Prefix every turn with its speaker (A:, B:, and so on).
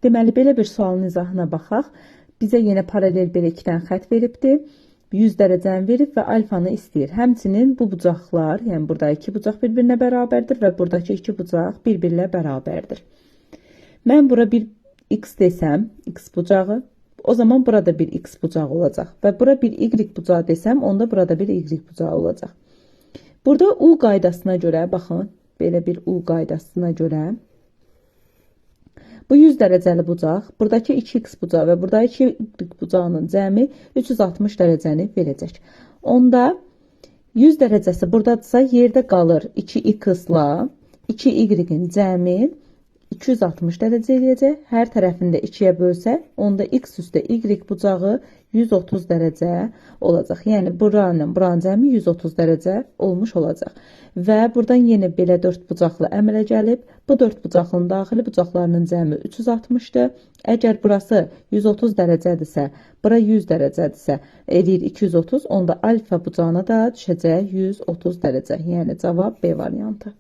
A: Deməli, belə bir sualın izahına baxaq. Bizə yenə paralel belə iki dənə xətt veribdir. 100 dərəcəni verib və alfanı istəyir. Həmçinin bu bucaqlar, yəni burada iki bucaq bir-birinə bərabərdir və buradakı iki bucaq bir-birinə bərabərdir. Mən bura bir x desəm, x bucağı, o zaman burada bir x bucağı olacaq və bura bir y bucağı desəm, onda burada bir y bucağı olacaq. Burada U qaydasına görə, baxın, belə bir U qaydasına görə bu 100 dərəcəli bucaq, buradakı 2x bucağı və buradakı 2y bucağının cəmi 360 dərəcəni verəcək. Onda 100 dərəcəsi buradadırsa, yerdə qalır 2x-la 2y-in cəmi 260 dərəcə eləyəcək. Hər tərəfində 2-yə bölsə, onda x üstə y bucağı 130 dərəcə olacaq. Yəni buranın buranın cəmi 130 dərəcə olmuş olacaq. Və buradan yenə belə dörd bucaqlı əmələ gəlib. Bu dörd bucaqlının daxili bucaqlarının cəmi 360-dır. Əgər burası 130 dərəcədirsə, bura 100 dərəcədirsə, eləyir 230, onda alfa bucağına da düşəcək 130 dərəcə. Yəni cavab B variantı.